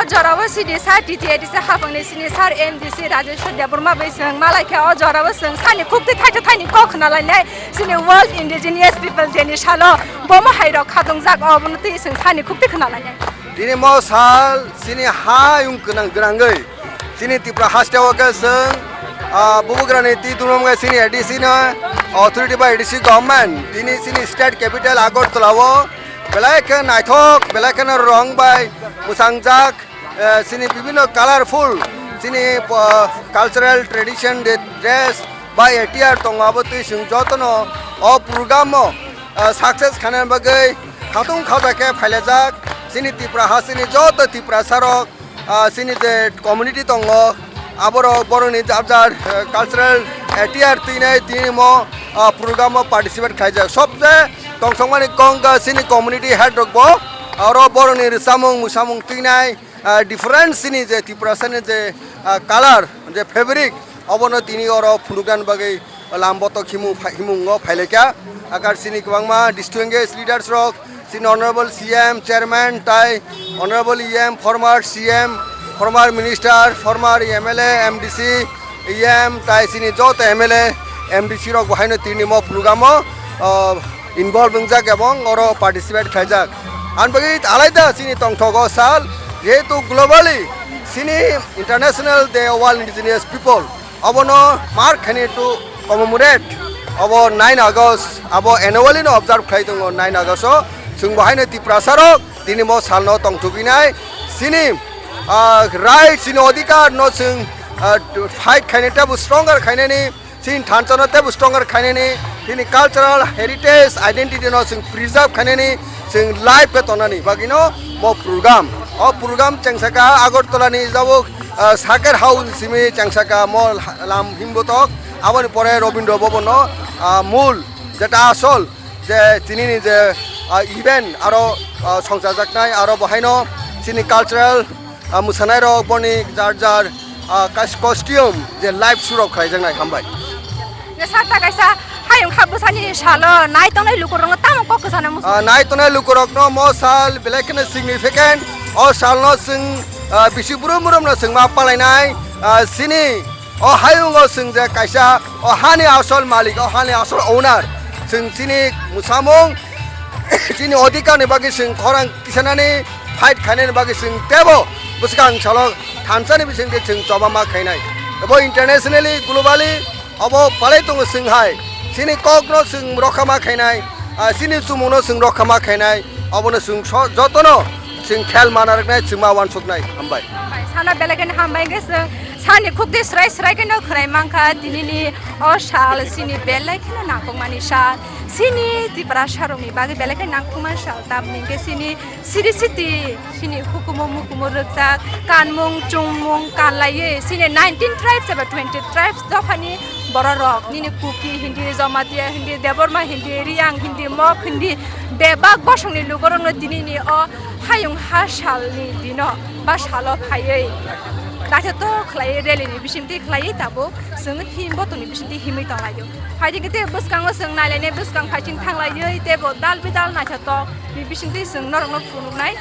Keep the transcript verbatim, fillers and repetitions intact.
O jorao sini sa T T A D C hapangni sini sir M D C Rajeshwar Debbarma bai swng malai khe o jorao swng sani khuktwi thaitha thaini kok khna lainai sini World Indigenous People Day ni salo bomo hai rok khatung jak obono twi swng sani khuktwi khna lainai. Tini mo sal sini ha yung gwnang gwnangwi sini Tripura haste o khe swng, ah, bubugrani twi dumrom khe sini A D C no authority by A D C government tini sini state capital Agartala o belai khe naithok belai kheno rong bai mwchangjak. Eh, chini bibhinno colorful chini, ah, cultural tradition de dress bai attire tongo, abo twi chwng jotono o program o, ah, success khaina bagwi khatung khaja khe phailajak. Chini Tripura ha chini joto Tiprasa rok, ah, chini je community tongo, aborok borokni jar jar, eh, cultural attire twinai tini mo, ah, program o participate khaijak. Sobse tongsongmani kongka chini community head rok bo aro borokni rwchapmung mwsamung twinai, ah, different chini je Tiprasani je, ah, color, je fabric, obono tini oro phunuknani bagwi lam botok himu-, himungo phailaikha. Akar chini kwbangma distinguished leaders rok, chini Honorable C M, Chairman, tai Honorable E M, former C M, former Minister, former M L A, M D C, E M tai chini joto M L A, M D C rok bo haino tini mo program o, o, involve wngjak ebong oro participate khlaijak. Ani bagwi alaida chini tongthogo sal, jehetu globally chini International Day of All Indigenous People, obono mark khainai to commemorate, obo nine August, abo annually no observe khlai tongo nine August o. Chwng bo haino Tiprasa rok tini mo salno tongthogwinai chini, ah, right, chini odhikar no chwng, ah, fight khainai teibo stronger khainani, chini thansa no teibo stronger khainani, chini cultural heritage identity no chwng preserve khainani, chwng live khe tongnani bagwino bo program. O program chengsaka Agartala ni jabuk, ah, Saker House simi chengsaka mo lam himbotok, aboni pore Rabindra Bhavan no, ah, mul jeta asol je tinini je, ah, event aro, ah, songchajaknai aro bo haino chini cultural, ah, mwsanairok boni jar jar, ah, kas-, costume je live show rok khlaijaknai. Hambai. Sata kaisa hayung kha bwsani salo nai tongnai lukurokno tamo kok kwchana muchung. Ah, nai tongnai lukurokno mo sal belai kheno significant. O salno chwng, ah, bisi brum brumno chwng ma palainai. Ah, chini o hayungo chwng je kaisa o hani asol malik, o hani asol owner, chwng chini mwsamung, chini odhikarni bagwi chwng khorang kisanani fight khainani bagwi chwng teibo bwskang salo thansani bisingtwi chwng choba ma khainai. Ebo internationally, globally obo palai tongo chwng hai. Chini kokno chwng rokha ma khainai, ah, chini chumungno chwng rokha ma khainai, obono chwng so-, jotono chwng khel mana rwknai, chwng ma uansuknai. Hambai. Hambai. Sana belai kheno hambai hwnkhe chwng sani khukdi srai srai kheno khwnai mankha, tinini o sal chini belai kheno nangkukmani sal. Chini Tripura sarokni bagwi belai kheno nangkukmani sal, tamni hwnkhe chini Siri siti, chini hukumu mukumu rwkjak, kanmung, chungmung, kanlaiwi, chini nineteen tribes eba twenty tribes dophani bororok, nini Kuki hindi, Jamatia hindi, Debbarma hindi, Reang hindi, Mok hindi, bebak bosongni lukurokno tinini o hayung ha salni dino ba salo phaiwi naithotok khlaiwi rally ni bisingtwi khlaiwi tabuk chwng himbo tongni bisingtwi himwi tonglaio. Phaidi khe tei bwskango chwng nailainai bwskang phaiching thanglaiwi teibo dal bidal naithotok ni bisingtwi chwng norokno phunuknai.